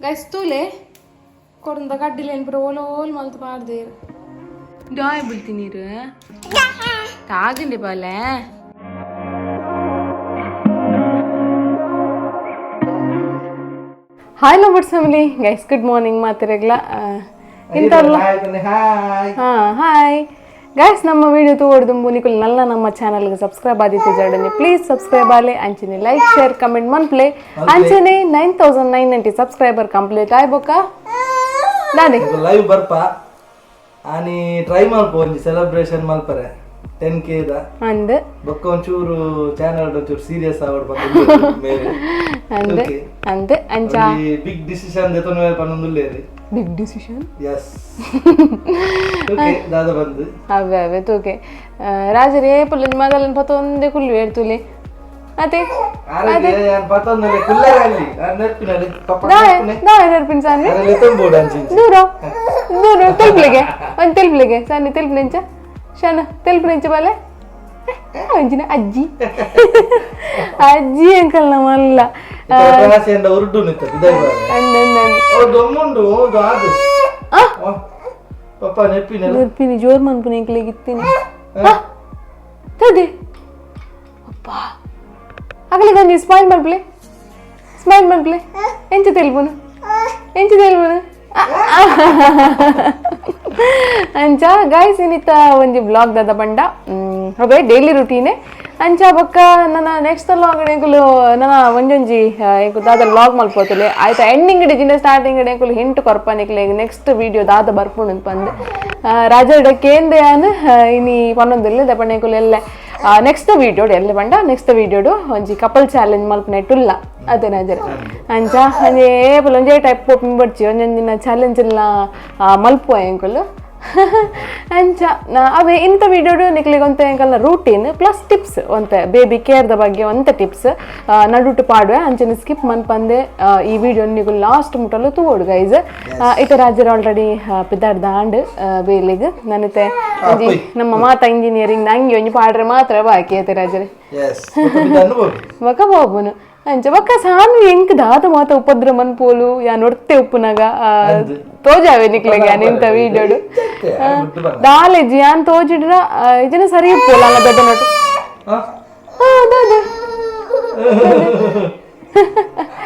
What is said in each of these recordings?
Guys ತೂಲೆ ಕೊರಂದ ಕಡ್ಡಿಲೇನು ಪೂರ ಓಲ ಓಲ್ ಮಲ್ತು ಪಾಡ್ದೇರು ಡಾಯ್ ಬುಲ್ತಿ ನೀರು ತಾಗಂಡಿ ಬಾಲೆ. Hi lovers family, guys, good morning. ಮಾತಿರಗ್ಲ ಇಂಥಲ್ಲ. Hi. ಹಾಂ, ಹಾಯ್ ಗೈಸ್. ನಮ್ಮ ವಿಡಿಯೋ ತೋಡ್ದು ನಿಕುಲ್ ನಲ್ಲ ನಮ್ಮ ಚಾನಲ್ಗೆ ಸಬ್ಸ್ಕ್ರೈಬ್ ಆದಿತ್ಯ ಜರ್ಡನೆ, ಪ್ಲೀಸ್ ಸಬ್ಸ್ಕ್ರೈಬ್ ಆಲೆ. ಅಂಚನೆ like, share, comment ಮನ್ಪ್ಲೆ. ಅಂಚನೆ 9990 subscriber complete ಆಯ್ಬೋಕ ದಾದೆ? ಲೈವ್ ಬರ್ಪ ಆನಿ ಟ್ರೈ ಮಲ್ಪ, ಒಂಜಿ ಸೆಲೆಬ್ರೇಷನ್ ಮಲ್ಪರೆ 10K the. ಅಂದ್. ಬೊಕ್ಕ ಒಂಚೂರು ಚಾನಲ್ ಒಂಚೂರು ಸೀರಿಯಸ್ ಆವಡ್ ಪಂದ್ ಮೇರೆ. ಅಂದ್. Okay. ಅಂದ್ ಅಂಚ. ಒಂಜಿ ಬಿಗ್ ಡಿಸಿಷನ್ ದೆತೊನ ಮೇರೆ ಪನೊಂದುಲ್ಲೇರಿ. Big decision. S, okay, ದಾದ ಬಂದು. ಅವೇ ಅವೇ ತೂಕೆ ರಾಜರೇ ಏಪುಲ್ಲ ಮಗಲನ್ ಪತ್ತೊಂದೇ ಕುಲ್ಲು ಹೇಳ್ತುಲೆ ಅದೇ. ಆರೋಗ್ಯ ಯಾನ್ ಪತ್ತೊಂದಲೆ ಕುಲ್ಲರೆ ಅಲ್ಲಿ ಆರ್ ನೆರ್ಪಿನಲ್ಲಿ ಪಪ್ಪ. ದಾಯ ದಾಯ ನೆರ್ಪಿನ ಸಾನ್ವಿ? ಲೆತ್ತೊಂಬೋಡು ಅಂಚಿ. ದೂರ ದೂರ ತೆಲ್ಪ್ಲಿಗೆ ಒಂದು ತೆಲ್ಪ್ಲಿಗೆ ಸಣ್ಣ ತೆಲ್ಪು ನೆಂಚ ಶನ ತೆಲ್ಪು ನೆಂಚ ಬಾಲೆ ಅಂಚಿನ ಅಜ್ಜಿ ಅಜ್ಜಿ ಅಂಕಲ್ ನಮ್ಮಲ್ಲ. ರಾಸಿಯಂಡ ಉರುಡು ನಿತ್ತ ಬಿದಾಯಿ ಬಾರೆ. ಅಂದ್ ಅಂದ್ ಅಂದ್. ಓ ದೊಮ್ಮುಂಡು ಓ ಆದು. ಆ? ಪಪ್ಪ ನೆಪ್ಪಿನಲ್ಲ. ನೆರ್ಪಿನಿ ಜೋರ್ ಮನ್ಪುನಿ ಎಂಕ್ಲೆಗ್ ಇತ್ತೀನಿ ತದೆ ಅಪ್ಪ ಅಗಲಿಗೆ ಒಂಜಿ ಸ್ಮೈಲ್ ಮಲ್ಪಲೆ, ಸ್ಮೈಲ್ ಮಲ್ಪಲೆ. ಎಂಚ ತೆಲ್ಪುನು, ಎಂಚ ತೆಲ್ಪುನು? ಅಂಚ ಗಾಯ್ಸ್, ಇನ್ನಿತ್ತ ಒಂಜಿ ಬ್ಲಾಗ್ ದಾದ ಪಂಡ ಅವೇ ಡೈಲಿ ರುಟೀನೆ. ಅಂಚ ಬೊಕ್ಕ ನನ್ನ ನೆಕ್ಸ್ಟ್ ಲಾಗ್ ಎಂಕುಲು ನನ್ನ ಒಂಜೊಂಜಿ ಎಂಕು ದಾದ ವ್ಲಾಗ್ ಮಲ್ಪೋತಲೆ ಆಯ್ತಾ. ಎಂಡಿಂಗ್ ಡಿಜಿನ ಸ್ಟಾರ್ಟಿಂಗ್ ಎಂಕುಲು ಹಿಂಟ್ ಕೊರ್ಪ ನಿಕ್ಲೆ ನೆಕ್ಸ್ಟ್ ವಿಡಿಯೋ ದಾದ ಬರ್ಪುಂಡು ಅಂತ ಪಂದ್. ರಾಜಡ ಕೇಂದ್ರ ಯಾನ್ ಇನಿ ಪನ್ನೊಂದಿಲ್ಲ ದಪಂಡ ಎಂಕುಲು ಎಲ್ಲೆ ನೆಕ್ಸ್ಟ್ ವಿಡಿಯೋಡು ಎಲ್ಲೆ ಪಂಡ ನೆಕ್ಸ್ಟ್ ವಿಡಿಯೋಡು ಒಂಜಿ ಕಪಲ್ ಚಾಲೆಂಜ್ ಮಲ್ಪನೆಟ್ಟುಲ್ಲ ಅದೇ ನಜರ್. ಅಂಚ ಒಂಜಿ ಏಪಲ್ ಒಂಜೇ ಟೈಪ್ ಪೋಪಿನ ಬಡ್ಚಿ, ಒಂಜೊಂದಿನ ಚಾಲೆಂಜ್ ಎಲ್ಲ ಮಲ್ಪುವ ಎಂಕುಲು. ಅಂಚ ಅವೇ ಇಂಥ ವಿಡಿಯೋಡು ನಿಕ್ಲೆಗ್ ಒಂತೆ ಎಂಕಲ್ನ routine plus tips, ಒಂತೆ ಬೇಬಿ ಕೇರ್ದ ಬಗ್ಗೆ ಒಂತೆ ಟಿಪ್ಸ್ ನಡುಟು ಪಾಡುವೆ. ಅಂಚನೆ ಸ್ಕಿಪ್ ಮನ್ಪಂದೆ ಈ ವಿಡಿಯೋ ನಿಗು ಲಾಸ್ಟ್ ಮುಟ್ಟಲು ತೂವೊಡು ಗೈಸ್. ಇತ ರಾಜರು ಆಲ್ರೆಡಿ ಪಿದಾಡ್ದ ಆಂಡ್ ಬೇಲಿಗ್ ನನಿತೆ ಒಂಜಿ ನಮ್ಮ ಮಾತಾ ಇಂಜಿನಿಯರಿಂಗ್ ಅಂಗಿ ಒಂಜಿ ಪಾಡ್ರೆ ಮಾತ್ರ ಬಾಕಿ ಐತೆ ರಾಜರೇ. ಎಸ್. ಬೊಕ ಬೋಬುನು. ಅಂಚ ಬೊಕ್ಕ ಸಾನ್ವಿ ಎಂಕ್ ದಾದ ಮಾತ ಉಪದ್ರ ಮನ್ಪೋಲು ಯಾನ್ ಒರ್ತೆ ಉಪ್ಪುನಗ ತೋಜಾವೆ ನಿಕ್ಲೆಗೆ ಯಾನ್ ಇಂತ ವಿಡಿಯೋಡು ದಾಲೇಜಿ ಯಾನ್ ತೋಜಿಡ್ರ ಇದನ್ನ ಸರಿ ಉಪ್ಪುಲ್ಲ ಅಲ್ಲ ದೊಡ್ಡ ನೋಟು. ಹಾ, ದಾದ?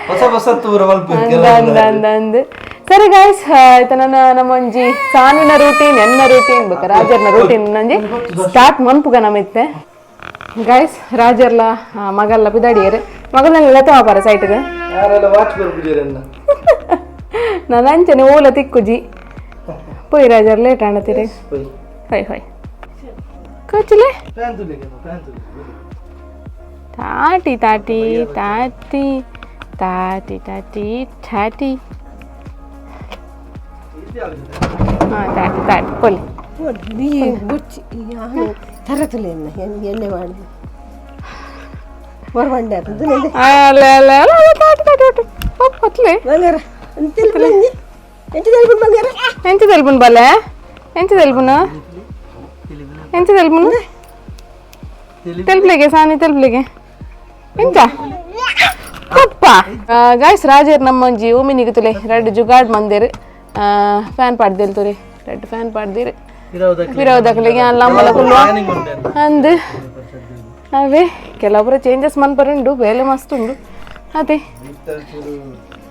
ಹೊಸ ಹೊಸ ತೂರ ಮಲ್ಪು. ಅಂದ ಅಂದ ಅಂದ ಅಂದ್. ಸರಿ ಗಾಯ್ಸ್, ಆಯ್ತಾ, ನನ್ನ ನಮ್ಮ ಒಂಜಿ ಸಾನ್ವಿನ ರೂಟೀನ್, ಎನ್ನ ರೂಟೀನ್, ಬೊಕ ರಾಜರ್ನ ರೂಟೀನ್ ನಂಜಿ ಸ್ಟಾರ್ಟ್ ಮನ್ಪುಗ ನಮಿತ್ತೆ. ಗಾಯ್ಸ್, ರಾಜರ್ಲ ಮಗಲ್ಲ ಪಿದಾಡಿಯರು. ಮಗಲನ್ನೆಲ್ಲ ತಗೋಪಾರ ಸೈಟ್ಗೆ. ಯಾರೆಲ್ಲ ವಾಚ್ ಬರ್ಪುಜೀರನ್ನ. ನಾನು ಅಂಚನೆ ಓಲ ತಿಕ್ಕುಜಿ. ಪೋಯ್ ರಾಜರ್, ಲೇಟ್ ಆಣತಿರಿ. ಪೊಯ್. ಹೊಯ್ ಹೊಯ್ ಕೋಚಲೆ. Fan ತುಲಿಗೆ, fan ತುಲಿಗೆ. ತಾಟಿ ತಾಟಿ ತಾಟಿ ತಾಟಿ ತಾಟಿ ಠಾಟಿ. ಹಾಂ, ತಾಟಿ ತಾಟಿ ಪೊಲಿ. ಈ ಬುಚ್ಚಿ ತರತುಲೆ ಎಣ್ಣೆ ಮಾಡಿ ಹೊರಬಂಡೆ. ಅಲ್ಲ ಅಲ್ಲ ಅಲ್ಲ, ತಾಟಿ ತಾಟಿ ತಾಟಿ ಪತ್ಲೆ. ಬಂಗಾರ తెలుపు, ಎಂಚ తెలుపు ಬಂಗಾರ. ಎಂಚ తెలుపును ಬಲೆ? ಎಂಚ తెలుపుನು, ಎಂಚ తెలుపుನು? తెలుపుಲೆಗೆ ಸಾನಿ, తెలుపుಲೆಗೆ ಎಂಚ ಪಪ್ಪ? ಗಾಯ್ಸ್, ರಾಜರ್ ನಮ್ಮ ಒಂಜಿ ಓಮಿನಿಗೆ ತುಲೆ ರಡ್ಡ್ ಜುಗಾಡ್ ಮಂದಿರ್ ಫ್ಯಾನ್ ಪಾಡ್ದಿಲ್ ತುಲೆ, ರಡ್ಡ್ ಫ್ಯಾನ್ ಪಾಡ್ದಿರ್. ಪಿರವುದಕ್ಲೆಗೆ ಅಲ್ಲ ಅಂಬಲ ಕುಲ್ವ ಅಂದ್. ಅವೇ ಕೆಲವೊಬ್ಬರ ಚೇಂಜಸ್ ಮನ್ಪರುಂಡು, ಬೇಲೆ ಮಸ್ತ್ ಉಂಡು. ಅದೇ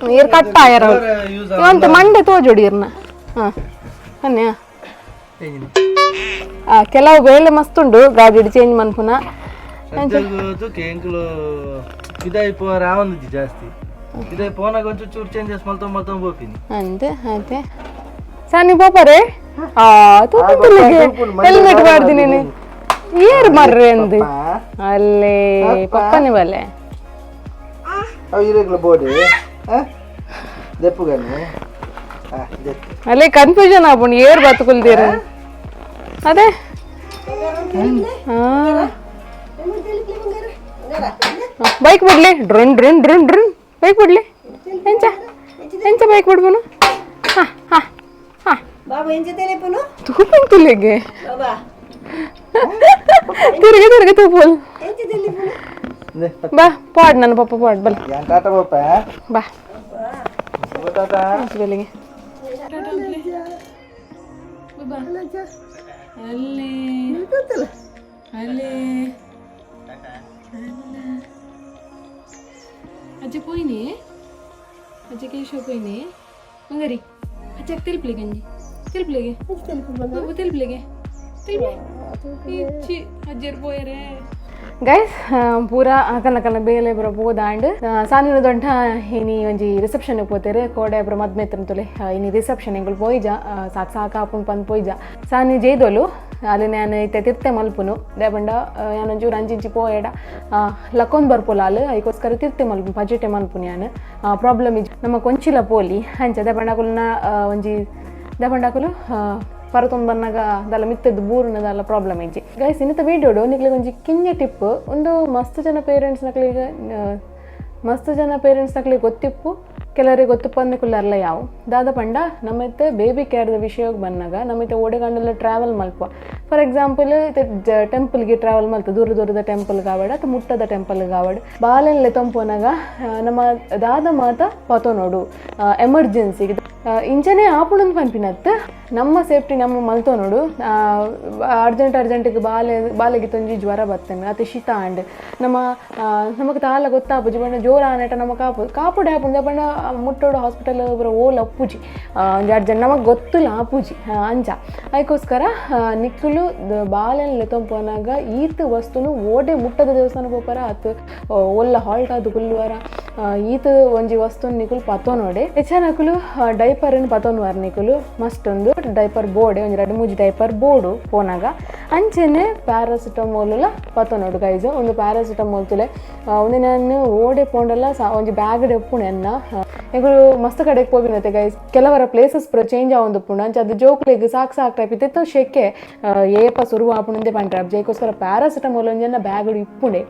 ನೀರು ಕಟ್ಟ ಆಯರ ಇವಂತ ಮಂಡೆ ತೋಜೋಡಿ ಇರ್ನ. ಹಾಂ ಅನ್ಯ ಆ ಕೆಲವು ಬೇಲೆ ಮಸ್ತ್ ಉಂಡು ಗಾಡಿಡ್ ಚೇಂಜ್ ಮನ್ಪುನ. ಎಂಕುಲು ಇದಾಯಿ ಪೋರ ಆವೊಂದಿಜ್ಜಿ ಜಾಸ್ತಿ. ಇದಾಯಿ ಪೋನಾಗ ಒಂಚೂರು ಚೂರು ಚೇಂಜಸ್ ಮಲ್ತೊಂದು ಮಲ್ತೊಂದು ಪೋಪಿನಿ. ಅಂದ್ ಅದೇ ಸಾನಿ ಪೋಪರೆ. ಆ ತೂಪಿಂತಲ್ಲಿಗೆ ಹೆಲ್ಮೆಟ್ ಮಾಡ್ದಿ ನೀನು ಏರ್ ಮರ್ರೆ ಅಂದ್. ಅಲ್ಲೇ ಪಪ್ಪನೆ ಬಲ್ಲೆ. ಅವು ಇರೇಗ್ಲ ಬೋಡಿ ದೆಪ್ಪುಗನೆ. ಅಲ್ಲೇ ಕನ್ಫ್ಯೂಷನ್ ಆಪುಂಡು ಏರ್ ಬತ್ತುಕುಲ್ದೀರ ಅದೇ. ಹಾ, ಬೈಕ್ ಬಿಡ್ಲಿ, ಡ್ರುನ್ ಡ್ರುನ್ ಡ್ರುನ್ ಡ್ರುನ್ ಬೈಕ್ ಬಿಡ್ಲಿ. ಎಂಚ ಎಂಚ ಬೈಕ್ ಬಿಡ್ಬನು? ಹಾ ಹಾ ಹಾ. ಬಾಬಾ ಎಂಚ తెలుపును? ತೂಪಿಂತುಲೆಗೆ. ಬಾಬಾ. ತಿರುಗಿ ತಿರುಗಿ ತೂಪುಲ್. ಎಂಚ తెలుపును? ಬಾ ಪಾಡ್, ನನ್ನ ಪಪ್ಪ ಪಾಡ್ ಬಲ್. ಯಾನ್ ಟಾಟಾ ಪೋಪ. ಬಾ. Tata. ಹಾಸ್ಪಿಟಲ್ಗೆ. ಅಲ್ಲಿ ಅಲ್ಲಿ ಅಜ್ಜ ಪೋಯಿನಿ, ಅಜ್ಜ ಕೇಶವ ಪೋಯಿನಿ. ಬಂಗಾರಿ, ಅಜ್ಜ ತೆಲ್ಪ್ಲಿಗೆ, ಅಂಜಿ ತೆಲ್ಪ್ಲಿಗೆ, ತೆಲ್ಪ್ಲಿಗೆ, ತೆಲ್ಪ್ಲೆ. ಇಚ್ಚಿ ಅಜ್ಜರು ಪೋಯರೆ. ಗೈಸ್, ಪೂರ ಕಲ್ಲ ಕಲ್ಲ ಬೇಲೆ ಪೂರ ಪೋದಾಂಡ್. ಸಾನಿನ ದೊಡ್ಡ ಇನಿ ಒಂಜಿ ರಿಸೆಪ್ಷನ್ ಪೋತೇರು. ಕೋಡೆ ಪೂರ ಮದ್ಮೆ ತುಲೆ. ಇನಿ ರಿಸೆಪ್ಷನ್ ಎಂಕುಲು ಪೋಯಿಜ. ಸಾಕು ಸಾಕು ಆಪುಂಡು ಪಂದ್ ಪೋಯಿಜ. ಸಾನಿ ಜೈದೋಲು. ಅಲ್ಲಿ ನಾನು ಇತ್ತೆ ತಿರ್ತೆ ಮಲ್ಪುನು. ದಾಯೆ ಯಾನ್ ಒಂಚೂರು ಅಂಚಿಂಚಿ ಪೋಯೆಡ ಲಕ್ಕೊಂದು ಬರ್ಪುಲ ಅಲ್. ಐಕೋಸ್ಕರ ತಿರ್ತೆ ಮಲ್ಪು, ಬಜೆಟೆ ಮಲ್ಪುನು ಯಾನ್. ಪ್ರಾಬ್ಲಮ್ ಇಜ್ಜಿ, ನಮ್ಮ ಕೊಂಚಿಲ ಪೋಲಿ ಅಂಚ. ದಾಯೆ ಪಂಡ ಅಕುಲ್ನ ಒಂಜಿ ದಾಯೆ ಪಂಡ ಅಕುಲು ಪರತೊಂದು ಬನ್ನಗ ದಾಲ ಮಿತ್ತದ್ದು ಬೂರುನ ದಾಲ ಪ್ರಾಬ್ಲಮ್ ಇಜ್ಜಿ. ಗೈಸ್, ಇನ್ನಿತ ವೀಡಿಯೋಡು ನಿಕ್ಲೆಗ್ ಒಂಜಿ ಕಿಂಜ ಟಿಪ್. ಒಂದು ಮಸ್ತ್ ಜನ ಪೇರೆಂಟ್ಸ್ ನಕ್ಲೆಗ್, ಮಸ್ತ್ ಜನ ಪೇರೆಂಟ್ಸ್ ನಕ್ಲೆಗ್ ಗೊತ್ತಿಪ್ಪು, ಕೆಲವರಿಗೆ ಗೊತ್ತುಪ್ಪಂದೆ ಕುಲ್ಲರ್ಲ ಯಾವು. ದಾದ ಪಂಡ, ನಮ್ಮತ್ತೆ ಬೇಬಿ ಕೇರ್ದ ವಿಷಯಕ್ಕೆ ಬಂದಾಗ ನಮ್ಮತ್ತೆ ಓಡೆಗಂಡಲ ಟ್ರಾವೆಲ್ ಮಲ್ಪ. ಫಾರ್ ಎಕ್ಸಾಂಪಲ್, ಟೆಂಪಲ್ಗೆ ಟ್ರಾವೆಲ್ ಮಲ್ತ, ದೂರ ದೂರದ ಟೆಂಪಲ್ ಕಾವಡ್ ಅಥವಾ ಮುಟ್ಟದ ಟೆಂಪಲ್ ಕಾವಡ್, ಬಾಲೆನ್ಲೆ ತಂಪೋನಾಗ ನಮ್ಮ ದಾದ ಮಾತ ಪತೋ ನೋಡು. ಎಮರ್ಜೆನ್ಸಿಗೆ ಇಂಚನೆ ಆಪುಣಂದು ಪನ್ಪಿನತ್, ನಮ್ಮ ಸೇಫ್ಟಿ ನಮ್ಮ ಮಲ್ತೋ ನೋಡು. ಅರ್ಜೆಂಟ್ ಅರ್ಜೆಂಟಿಗೆ ಬಾಲೆ ಬಾಲೆಗೆ ತೊಂಜಿ ಜ್ವರ ಬತ್ತನೆ ಅತಿ ಶೀತ ಆಂಡ್, ನಮ್ಮ ನಮಗೆ ತಾಲ ಗೊತ್ತಾಪುಜಿ. ಬಣ್ಣ ಜೋರ ಆನೆಟ ನಮ್ಮ ಕಾಪು ಕಾಪುಡೆ ಆಪುಂಡು. ಬಣ್ಣ ಮುಟ್ಟೋಡು ಹಾಸ್ಪಿಟಲ್ ಪೂರ ಓಲ್ ಅಪ್ಪುಜಿ. ಒಂಜಿ ಅರ್ಜೆಂಟ್ ನಮಗೆ ಗೊತ್ತಿಲ್ಲ ಆಪುಜಿ ಅಂಚ. ಅದಕ್ಕೋಸ್ಕರ ನಿಕ್ಕುಲು ಬಾಲೆನ್ ಲೆತ್ತೊಂಪೋನಾಗ ಈತ್ ವಸ್ತುನು ಓಡೆ ಮುಟ್ಟದ ದೇವಸ್ಥಾನ ಪೋಪರ ಅತ್ ಒಲ್ಲ ಹಾಲ್ಟ್ ಆದ್ ಕುಲ್ಲುವರ, ಈತ್ ಒಂಜಿ ವಸ್ತು ನಿಕುಲು ಪತೋ ನೋಡೆ. ಹೆಚ್ಚನಕುಲು ಡೈಪರ್ ಪತೊನ್ವಾರ್. ನಿಕುಲು ಮಸ್ಟ್ ಒಂದು ಡೈಪರ್ ಬೋಡೆ, ಒಂಜಿ ರಡ್ಡ್ ಮೂಜಿ ಡೈಪರ್ ಬೋಡು ಪೋನಾಗ. ಅಂಚೆನೆ ಪ್ಯಾರಾಸಿಟಮೋಲ್ ಪತೊನೊಡು ಗೈಸ್. ಒಂದು ಪ್ಯಾರಾಸಿಟಮೋಲ್ ತುಲೆ. ಒಂದು ನಾನು ಓಡೆ ಪೋಂಡಲ ಒಂಜಿ ಬ್ಯಾಗ್ ಉಪ್ಪುಂಡು ಎನ್ನ. ಎಂಕುಲು ಮಸ್ತ್ ಕಡೆಗೆ ಪೋಪಿನತೆ ಗೈಸ್, ಕೆಲವರ ಪ್ಲೇಸಸ್ ಪೂರ ಚೇಂಜ್ ಆವೊಂದು ಉಪ್ಪುಂಡು. ಅಂಚ ಅದು ಜೋಕ್ಲೆಗ್ ಸಾಕ್ ಸಾಕ್ ಟೈಪ್ ಇತ್ತಿತ್ತು. ಶೆಕೆ ಏಪ ಸುರು ಆಪುಂಡು ಪಂಡ್ರೆ ಜೈಕೋಸ್ಕರ ಪ್ಯಾರಾಸಿಟಮೋಲ್ ಒಂಜನ್ನ ಬ್ಯಾಗ್ ಇಪ್ಪುಂಡೆ.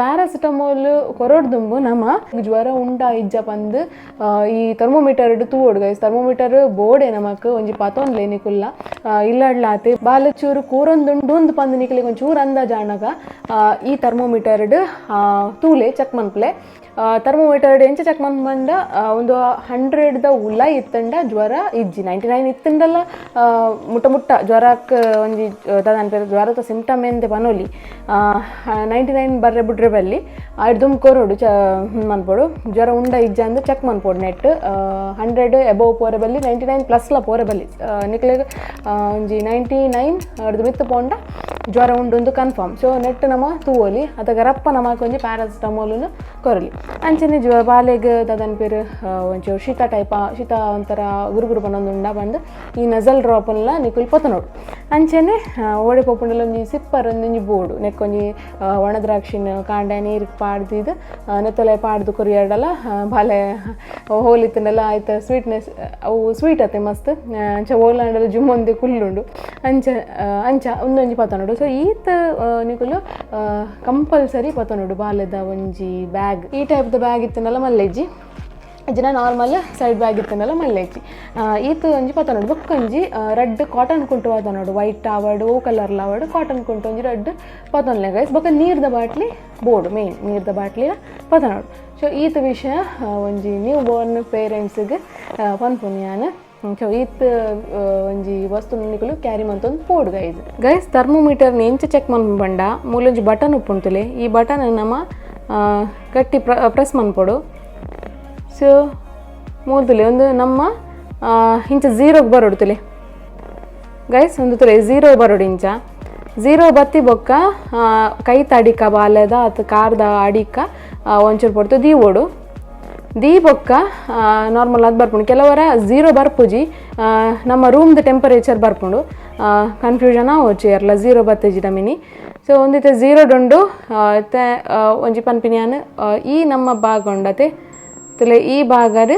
ಪ್ಯಾರಾಸಿಟಮೋಲ್ ಕೊರೊಡ್ದುಂಬು ನಮ್ಮ ಜ್ವರ ಉಂಡಾ ಇಜ್ಜ ಪಂದ್ ಈ ಥರ್ಮೋಮೀಟರ್ ತೂವೊಡು ಗೈಸ್. ಥರ್ಮೋಮೀಟರ್ ಬೋಡೆ ನಮಕ್ ಒಂಜಿ ಪತೊನ್ಲೆ ನಿಕುಲ್ಲ ಇಲ್ಲಡ್ಲಾತೆ. ಬಾಲ ಚೂರು ಕೂರೊಂದುಂಡು ಪಂದ್ ನಿಕುಲೆಗ್ ಒಂಚೂರು ಅಂದಾಜ್ ಆನಗ ಈ ಥರ್ಮೋಮೀಟರ್ ತೂಲೆ, ಚೆಕ್ ಮನ್ಪುಲೆ. ಥರ್ಮೋಮೀಟರ್ ಎಂಚ ಚೆಕ್ ಮನ್ಪಂಡ, ಒಂದು 100 ದ ಉಲ ಇತ್ತಂಡ ಜ್ವರ ಇಜ್ಜಿ. 99 ಇತ್ತಂಡಲ್ಲ ಮುಟ್ಟ ಮುಟ್ಟ ಜ್ವರಕ್ಕೆ ಒಂಜಿ ದಾದ ಜ್ವರದ ಸಿಂಪ್ಟಮ್ ಎಂದೆ ಪನೊಲಿ. 99 ಬರ್ರೆ ಬುಡ್ರೆ ಬಲ್ಲಿ ಐದು ಕೊರೊಡು ಚ ಮನ್ಪೊಡು. ಜ್ವರ ಉಂಡ ಇಜ್ಜ ಅಂದ್ ಚೆಕ್ ಮನ್ಪೊಡು. ನೆಟ್ 100 ಎಬೋವ್ ಪೋರೆ ಬಲ್ಲಿ, 99 ಪ್ಲಸ್ಲ ಪೋರೆ ಬಲ್ಲಿ. ನಿಕ್ಲೆಗ್ ಒಂಜಿ 99 ಅರ್ಧ ಮಿತ್ತು ಪೋಂಡ ಜ್ವರ ಉಂಡು confirm. So net ನಮ ತೂವೊಲಿ. ಅತಗ ರಪ್ಪ ನಮಕ್ ಒಂಜಿ ಪ್ಯಾರಾಸಿಟಮಾಲ್ ಕೊರಲಿ. ಅಂಚನೆ ಜ್ವ ಬಾಲೆಗ್ ದಾದನ್ ಪೇರು ಒಂಚೂರು ಶೀತ ಟೈಪ, ಶೀತ ಒಂಥರ ಗುರು ಗುರು ಪನೊಂದುಂಡ ಪಂದ್ ಈ ನಜಲ್ ಡ್ರಾಪನ್ಲ ನಿಕುಲು ಪತೊನೊಡು. ಅಂಚನೆ ಓಡೆ ಪೋಪುಂಡಲ ಒಂಜಿ ಸಿಪ್ಪರ್ ಒಂಜಿ ಬೋಡು. ನೆಕ್ಕೊಂಜಿ ಒಣ ದ್ರಾಕ್ಷಿನ ಕಾಂಡೆ ನೀರಿಗೆ ಪಾಡ್ದಿದ್ದು ನೆತ್ತೊಲೆ ಪಾಡ್ದು ಕೊರಿಯಡಲ ಬಾಲೆ ಹೋಲಿತ್ತಂಡಲ ಆಯ್ತ ಸ್ವೀಟ್ನೆಸ್, ಅವು ಸ್ವೀಟ್ ಅತ್ತೆ ಮಸ್ತ್. ಅಂಚ ಓಲಾಂಡಲ ಜುಮ್ಮೊಂದೆ ಕುಲ್ಲುಂಡು. ಅಂಚ ಅಂಚ ಒಂದೊಂಜಿ ಪತೊನೊಡು. ಸೊ ಈತ್ ನಿಕುಲು ಕಂಪಲ್ಸರಿ ಪತೊನೊಡು. ಬಾಲೆದ ಒಂಜಿ ಬ್ಯಾಗ್, ಈ ಟೈಪ್ದ ಬ್ಯಾಗ್ ಇತ್ತಂಡಲ ಮಲ್ಲೆಜ್ಜಿ ಇಜ್ಜಿನ normal side bag ಇತ್ತಂಡಲ ಮಲ್ಲೆಜ್ಜಿ. ಈತ್ ಒಂಜಿ ಪತೊನೊಡು. ಬೊಕ್ಕೊಂಜಿ ರಡ್ಡ್ ಕಾಟನ್ ಕುಂಟು ಪತೊನೊಡು. ವೈಟ್ ಆವಡ್, ಓ ಕಲರ್ ಆವಡ್, ಕಾಟನ್ ಕುಂಟು ಒಂಜಿ ರಡ್ಡ್ ಪತೊನ್ಲೆ ಗೈಸ್. ಬೊಕ್ಕ ನೀರ್ದ ಬಾಟ್ಲಿ ಬೋಡು, ಮೇನ್ ನೀರ್ದ ಬಾಟ್ಲಿ ಪತೊನೊಡು. ಸೊ ಈತ್ ವಿಷಯ ಒಂಜಿ ನ್ಯೂ ಬೋರ್ನ್ ಪೇರೆಂಟ್ಸ್ಗೆ ಪನ್ಪುನಿ ಯಾನ್. ಸೊ ಈತ್ ಒಂಜಿ ವಸ್ತು ನಿಕುಲು ಕ್ಯಾರಿ ಮಂತೊಂದು ಪೋಡು guys. Guys, thermometer ಎಂಚ ಚೆಕ್ ಮನ್ಪಂಡ, ಮೂಲೊಂಜಿ ಬಟನ್ ಉಪ್ಪುಂತುಲೆ. ಈ ಬಟನ್ ನಮ ಗಟ್ಟಿ ಪ್ರೆಸ್ ಮನ್ಪೊಡು. ಸೊ ಮೂಲ್ತುಲೆ ಒಂದು ನಮ್ಮ ಇಂಚ ಝೀರೋಗೆ ಬರೋಡು ತುಲೆ ಗೈಸ್. ಒಂದು ತುಲೆ ಝೀರೋ ಬರೋಡು. ಇಂಚ ಝೀರೋ ಬತ್ತಿ ಬೊಕ್ಕ ಕೈತ ಅಡಿಕ, ಬಾಲೆದ ಅತ್ ಕಾರ್ದ ಅಡಿಕ ಒಂಚೂರು ಪೊರ್ತು ದೀವೊಡು. ದೀ ಬೊಕ್ಕ ನಾರ್ಮಲ್ ಆದ್ ಬರ್ಪುಂಡು. ಕೆಲವರ ಝೀರೋ ಬರ್ಪುಜಿ, ನಮ್ಮ ರೂಮ್ದ ಟೆಂಪರೇಚರ್ ಬರ್ಪುಂಡು. ಕನ್ಫ್ಯೂಷನ್ ಆವೊಚ್ಚಿ ಎರ್ಲ ಝೀರೋ ಬತ್ತಿಜಿ ನಮಿನಿ. ಸೊ ಒಂದಿತ್ತೆ ಝೀರೋ ಡೊಂಡು. ಇತ್ತೆ ಒಂಜಿ ಪನ್ಪಿನಿಯಾನ್, ಈ ನಮ್ಮ ಭಾಗ ಉಂಡತೆ ತುಲೆ, ಈ ಭಾಗಡ್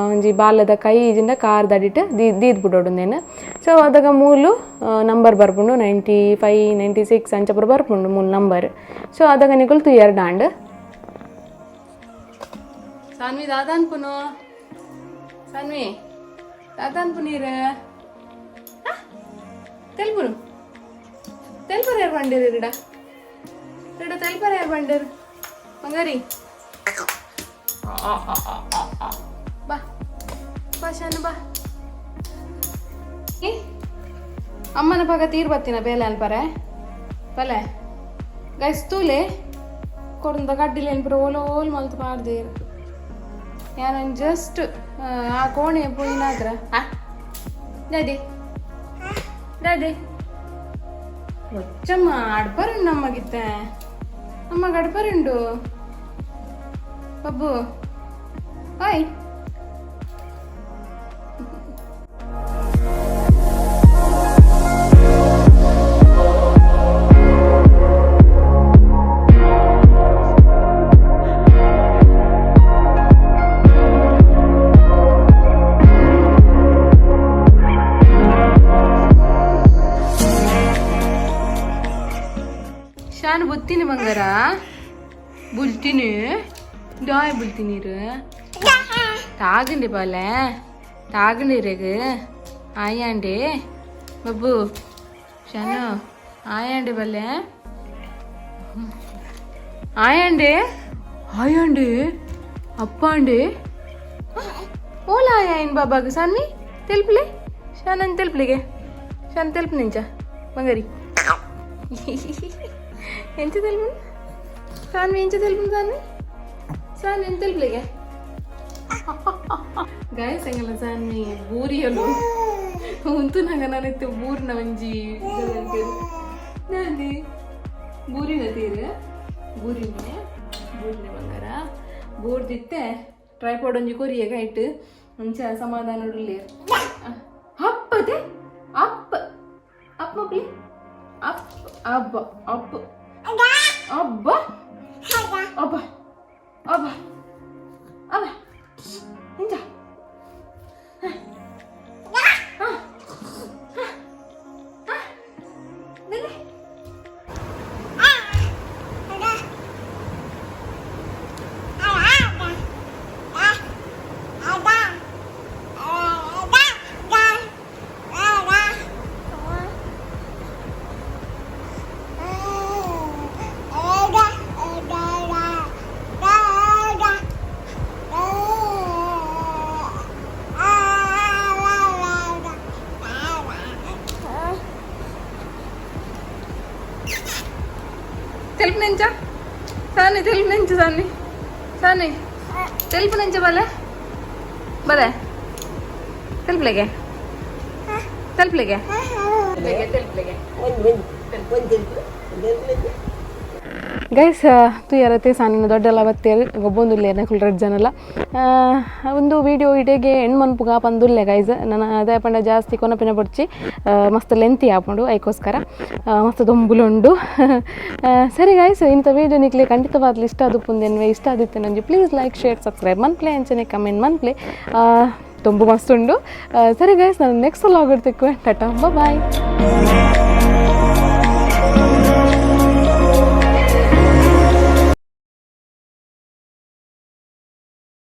ಒಂಜಿ ಬಾಲದ ಕೈ ಇಜಿಂಡ ಕಾರ್ದ ಅಡಿಟ್ ದೀದ್ ಬಿಡೋಡು ಉಂದೆನ್. ಸೊ ಅದಗ ಮೂಲು ನಂಬರ್ ಬರ್ಪುಂಡು, 95, 96 ಅಂಚ ಪೂರ ಬರ್ಪುಂಡು ಮೂಲು ನಂಬರ್. ಸೊ ಅದಗ ನಿಕುಲು ತುಯರ್ ಡಾಂಡ್. ಸಾನ್ವಿ, ದಾದ ಅನ್ಪುನು? ಸಾನ್ವಿ, ದಾದ ಅನ್ಪುನೀರ್? ತೆಲ್ಪುನು, ತೆಲ್ಪರ ಯಾರು ಬಂಡೇರು? ಇರಡ ಇರಡ, ತೆಲ್ಪರ ಯಾರು ಬಂಡೇರು? ಬಂಗಾರಿ, ಬಾ. ಬಾ ಶಾನು ಬಾ. ಏ ಅಮ್ಮನ ಪಗ ತೀರ್ ಬತ್ತಿನ ಬೇಲೆ ಅನ್ಪರೆ ಬಲೆ ಗೈಸ್ ತೂಲೆ ಕೊಡಂದ ಕಡ್ಡಿಲೆ ಅನ್ಪರೆ ಓಲ ಓಲ್ ಮಲ್ತು ಪಾಡ್ದೇರು. ಯಾನ್ ಜಸ್ಟ್ ಆ ಕೋಣೆ ಪೋಯಿನಾದ್ರ. ದಾದಿ ದಾದಿ ಒಚ್ಚಮ್ಮ ಅಡ್ಪರುಂಡು ನಮ್ಮಗಿತ್ತೆ, ಅಮ್ಮಗ ಅಡ್ಪರುಂಡು ಬಬ್ಬು. ಓಯ್ ಶಾನು ಬುತ್ತೀನಿ ಬಂಗಾರ, ಬುಲ್ತೀನಿ ದಾಯ್ ಬುಲ್ತೀನಿ. ತಾಗಂಡಿ ಬಾಲೆ ತಾಗಂಡಿ ರೇಗು ಆಯಾಂಡಿ ಬಬ್ಬು ಶಾನು ಆಯಾಂಡಿ ಬಲ್ಲೆ ಆಯಾಂಡಿ ಆಯಾಂಡಿ ಅಪ್ಪಾಂಡಿ ಓಲಾ ಆಯಾಯಿನ್ ಬಾಬಾಗ ಸನ್ನಿ తెలుపులే ಶಾನನ್ తెలుపులేಗೆ ಶಾನ್ తెలుపు ನಿಂಚ ಬಂಗಾರಿ ಎಂಚ తెలుపు ಸಾನ್ವಿ ಎಂಚ తెలుపు ಸಾನ್ವಿ ಸಾನ್ವಿ ಎಂತ తెలుపులేಗೆ. ಗಾಯಸ್ ಎಂಗಲ ಸಾನ್ವಿ ಬೂರಿಯಲು ಉಂತುನಾಗ ನಾನಿತ್ತು ಬೂರ್ನ ಒಂಜಿ ನಾನಿ ಬೂರಿನ ತೀರು ಬೂರಿನೆ ಬೂರಿನ ಬಂಗಾರ ಬೂರ್ದಿತ್ತೆ ಟ್ರೈಪಾಡ್ ಒಂಜಿ ಕೊರಿಯ ಕೈಟ್ ಒಂಚ ಸಮಾಧಾನ ಉಡ್ಲಿ. ಅಪ್ಪದೆ ಅಪ್ಪ ಅಪ್ಪ ಮಕ್ಳಿ ಅಪ್ಪ ಅಬ್ಬ ಅಪ್ಪ ಅಬ್ಬ ಅಬ್ಬ ಅಬ್ಬ ಅಬ್ಬ ಇಂಜ. తెలుపు నుంచా సాని, తెలుపు నుంచి సాని, సాని తెలుపు నుంచా బలే బలే తెలుపులేగే తెలుపులేగే తెలుపులేగే. ಗೈಸ್ ತುಯರತೆ ಸಾನಿನ ದೊಡ್ಡೆಲ್ಲ ಬತ್ತೇರು ಗೊಬ್ಬೊಂದುಲ್ಲೆ ನಕುಲ್ ರಡ್ಡ್ ಜನಲ. ಒಂದು ವಿಡಿಯೋ ಇಡೆಗೆ ಹೆಣ್ಮನ್ಪುಗ ಪಂದುಲ್ಲೆ ಗೈಸ್. ನನ್ನ ಅದೇ ಪಂಡ ಜಾಸ್ತಿ ಕೊನಪಿನ ಪೊಡ್ಚಿ, ಮಸ್ತ್ ಲೆಂತಿ ಆಪುಂಡು, ಐಕೋಸ್ಕರ ಮಸ್ತ್ ದೊಂಬುಲುಂಡು. ಸರಿ ಗೈಸ್, ಇಂಥ ವಿಡಿಯೋ ನಿಕ್ಲೆ ಖಂಡಿತವಾದ್ಲು ಇಷ್ಟ ಅದು ಪುಂದೆನ್ವೆ ಇಷ್ಟ ಆದಿತ್ತೆ ನಂಜಿ please like share subscribe ಮನ್ಪ್ಲೆ ಅಂಚನೆ ಕಮೆಂಟ್ ಮನ್ಪ್ಲೆ. ದೊಂಬು ಮಸ್ತ್ ಉಂಡು. ಸರಿ ಗೈಸ್, ನಾನು ನೆಕ್ಸ್ಟ್ ಲಾಗ್ ತಿಕ್ಕು. ಟಾಟಾ, ಬಾಯ್.